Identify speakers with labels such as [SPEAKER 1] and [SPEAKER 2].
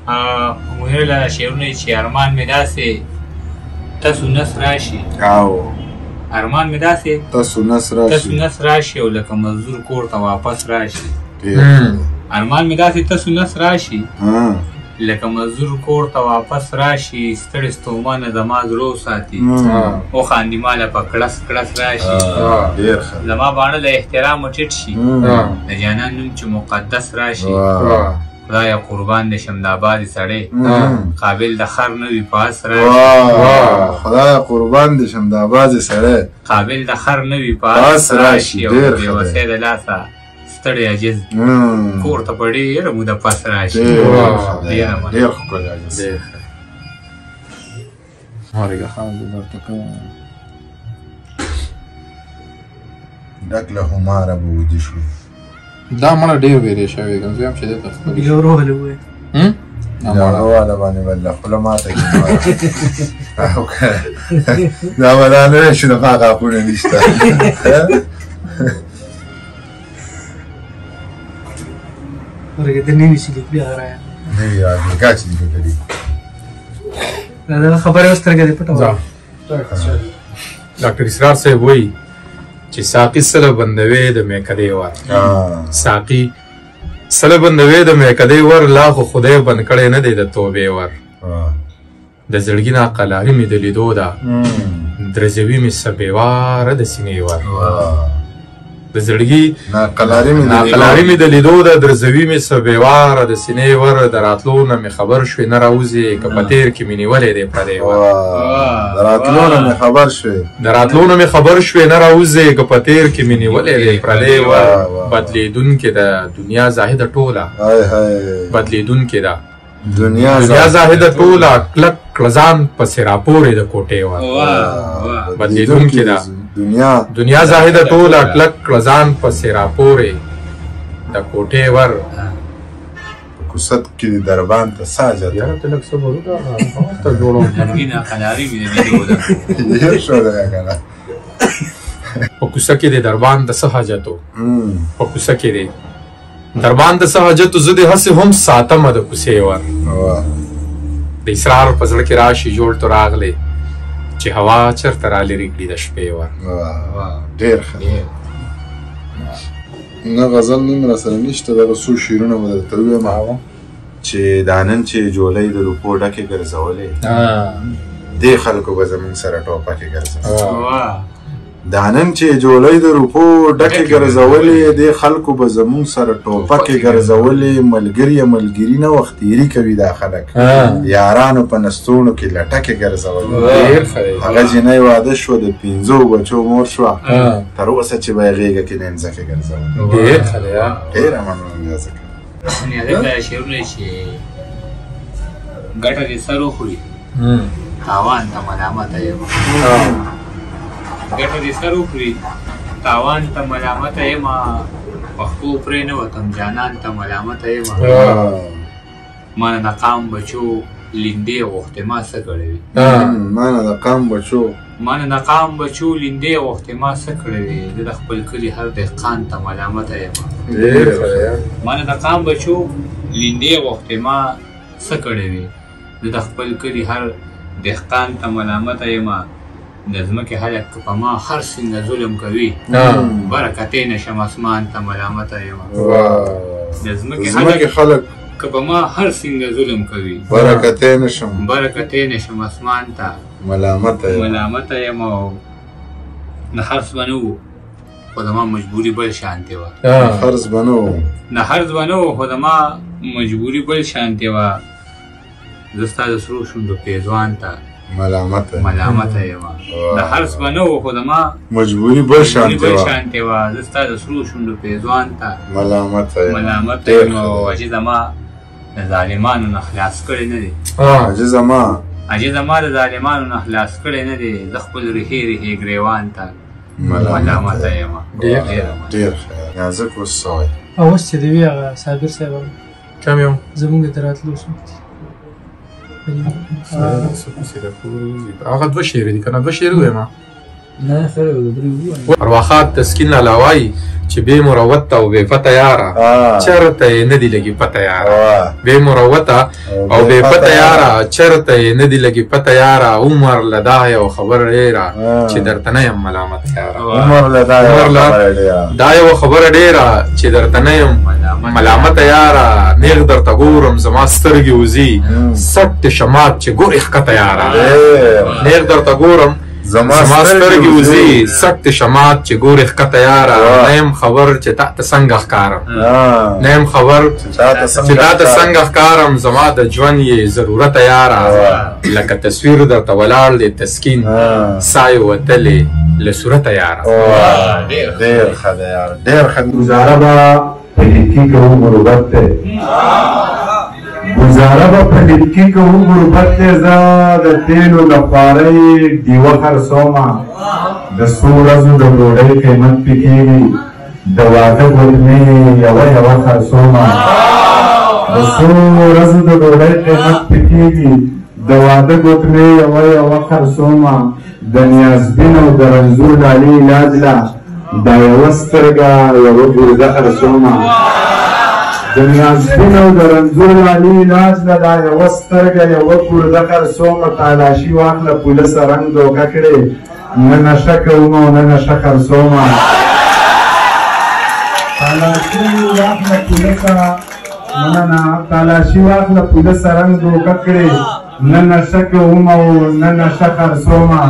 [SPEAKER 1] منیر لالا شعرونه چې ارمان مې داسې تاسو نس راشي،
[SPEAKER 2] او
[SPEAKER 1] ارمان مې داسې
[SPEAKER 2] تاسو نس راشي،
[SPEAKER 1] تاسو نس راشي او لکه مزدور کور ته واپس راشي. ارمان مې داسې تاسو نس راشي لکه مزدور کور ته واپس راشي، ستړې ستومانه زما زړه وساتي، وخاندي ماله په کړس کړس راشي، زما باڼه له احترامه ټیټ شي، د جانان نوم چې مقدس راشي، خدایه قربان دې شم دا بازې سړی قابل د خر نه وي په اس راشي،
[SPEAKER 2] خدایه قربان دې شم دا بازې سړی
[SPEAKER 1] قابل د خر نه وي په اس راشي، او د بېوسۍ د لاسه ستړی عاجز کور ته په ډېره موده پس راشي.
[SPEAKER 2] ډېر ښکلی عاجز. ډک له هماره به ویده شو.
[SPEAKER 3] دا مړه ډېر ویرې شوی که زه هم چې دی ته خپل
[SPEAKER 4] یورو واله ووایه.
[SPEAKER 2] یورو واله باندې به له خوله ماته کړي. دا به دا نه وي چې د ما غاښونه نشته.
[SPEAKER 4] ورګه د نوي څه لیکلي هغه رايه
[SPEAKER 2] نوي راغلي کا چې لیکل کړي.
[SPEAKER 4] دا خبره اوس سترګه دې پټه وه.
[SPEAKER 3] ډاکټر اسرار صاحب وایي چې ساقي سره بندوي د میکدې ور، ساقي سره بندوي د میکدې ور، لا خو خدای بند کړی نه دی د توبې ور، د زړګي ناقلاري مې د لیدو ده، درزوي مې څه بېواره د سینې ور، د زړګي ناقلاري مې د لیدو ده، درزوي مې څه بېواره د سینې ور، د راتلو نه مې خبر شوې نه راوځې، که په تېر کې مې نیولی دی پردی ور،
[SPEAKER 2] د راتلو نه مې خبر شوې،
[SPEAKER 3] د راتلو نه مې خبر شوې نه راوځې، که په تېر کې مې نیولی دی پردی ور، بدلېدونکې ده دنیا زاهده ټوله، بدلېدونکې ده
[SPEAKER 2] دنیا
[SPEAKER 3] زاهده ټوله، کلک کړه ځان پسې راپورې د کوټې ور، بدلېدونکې ده دنیا زاهده ټوله، کلک کړه ځان پسې راپورې د کوټې ور.
[SPEAKER 2] په کوڅه کې د دربان ته څه حاجت؟
[SPEAKER 3] یاره ته لږ صبر وکړه، ته جوړوم.
[SPEAKER 1] ناقلاري مې د لیدو ده.
[SPEAKER 2] ډېر ښه دی که نه؟
[SPEAKER 3] په کوڅه کې د دربان ته څه حاجت و؟ په کوڅه کې دی دربان ته څه حاجت و؟ زه دې هسې هم ساتمه د کوڅې ور. د اسرار په زړه کې راشي جوړ ته راغلې چې هوا چېرته را لرې کړي د شپې ور.
[SPEAKER 2] ډېر ښه. نه غزل نن را سره نشته، دغه څو شعرونه به درته ووایم چې دا نن چې جولۍ د روپو ډکې ګرځولې، دې خلکو به زموږ سره ټوپکې ګرځولې. دا نن چې جولۍ د روپو ډکې ګرځولې، دې خلکو به زموږ سره ټوپکې ګرځولې. ملګري ملګري نه وخت تېري کوي دا خلک، یارانو په نستوڼو کې لټکې ګرځولې. هغه جینۍ واده شوه، د 5 بچو مور شوه، تر اوسه چې به یې غېږه کې نینځکې ګرځولې.
[SPEAKER 3] ډېر ښه دی.
[SPEAKER 2] ډېره مننه ځکه
[SPEAKER 1] دا شعرونه چې ګټه دې سر وخوري تاوان ته ملامته یم، ګټه دې سر وخوري تاوان ته ملامته یم، په خپو پرې نه وتم جانان ته ملامته یم، ما نه د قام بچو لیندې غوښتې ما څه کړې وي،
[SPEAKER 2] ما نه د قام بچو،
[SPEAKER 1] ما نه د قام بچو لیندې غوښتې ما څه کړې وي، زه د خپل کلي هر دهقان ته ملامته یم، ما نه د قام بچو لیندې غوښتې ما څه کړې وي، زه د خپل کلي هر دهقان ته ملامته یم، د ځمکې خلک که په ما هر څنګه ظلم کوي برکتې نه شم اسمان ته ملامته یم، د ځمکې خلک که په ما هر څنګه ظلم کوي
[SPEAKER 2] برکتې نه شم،
[SPEAKER 1] برکتې نه شم اسمان ته
[SPEAKER 2] ملامته یم،
[SPEAKER 1] ملامته یم. او نه خرڅ به نه وو خو زما مجبوري بل شانتې وه،
[SPEAKER 2] خرڅ به نه وو،
[SPEAKER 1] نه خرڅ به نه وو خو زما مجبوري بل شانتې وه، زه ستا د سرو شونډو پېزوان ته
[SPEAKER 2] ملامته
[SPEAKER 1] ملامته یم، د خرڅ به نه وو خو زما
[SPEAKER 2] مجبوري بل شانتې
[SPEAKER 1] وه، زه ستا د سرو شونډو پېزوان ته
[SPEAKER 2] ملامته یم،
[SPEAKER 1] ملامته یم. او عاجزه ما د ظالمانو نه خلاص کړی نه دی،
[SPEAKER 2] عاجزه ما،
[SPEAKER 1] عاجزه ما د ظالمانو نه خلاص کړی نه دی، زه خپل ریښې ریښې ګریوان ته ملامته یم.
[SPEAKER 2] ډېر ښه. نازک اوس څه وایي؟
[SPEAKER 4] اوس چې دی وي هغه صابر صاحب
[SPEAKER 3] کوم یو
[SPEAKER 4] زموږ د راتلو څوک دي؟
[SPEAKER 3] هغه دوه شعر دي که نه؟ دوه شعر ووایم.
[SPEAKER 5] نه سره درې ووایم.
[SPEAKER 3] ارواښاد تسکین لالا وایي چې بې مروته او بې پته یاره چېرته یې نه دي لګي پته یاره، بې مروته او بې پته یاره چېرته یې نه دي لګي پته یاره، عمر له دا یو خبر ډېره چې درته نه یم ملامت یاره،
[SPEAKER 2] عمر له دا
[SPEAKER 3] یو خبره ډېره چې درته نه یم ملامت یاره، نېغ درته ګورم زما سترګې وځي سټ شمات چې ګورې ښکته یاره، نېغ درته ګورم زما سترګې وځي سټ شمات چې ګورې ښکته یاره، نه یم خبر چې تا ته څنګه ښکارم، نه یم خبر چې تا ته څنګه ښکارم، زما د ژوند یې ضرورت یاره، لکه تصویر درته ولاړ دی تسکین سا یې وتلې له صورته یاره.
[SPEAKER 2] ډېر ښه دی یار، ډېر ښه.
[SPEAKER 5] ګزاره به په لیکي کوو غربت دی، ګزاره به په لیکي کوو غربت دی، زه د تېلو د خوارۍ ډیوه خرڅومه، د څو ورځو د ډوډۍ قیمت پې کېږي، د واده ګوتمې یوه یوه خرڅومه، د څو ورځو د ډوډۍ قیمت پې کېږي، د واده ګوتمې یوه یوه خرڅومه، د نیازبین او د رنځور ډالۍ علاج له دا یوه سترګه یوه ګرده خرڅومه، د نیازبین او د رنځور لالي علاج له دا یوه سترګه یوه ګرده خرڅومه، تالاشي واخله پوله رنګ دوکه کړې، نه نشه کوم او نه نشه خرڅومه، تالاشي واخله پوله مننه، تالاشي واخله پوله رنګ دوکه کړې، نه نشه کوم او نه نشه خرڅومه.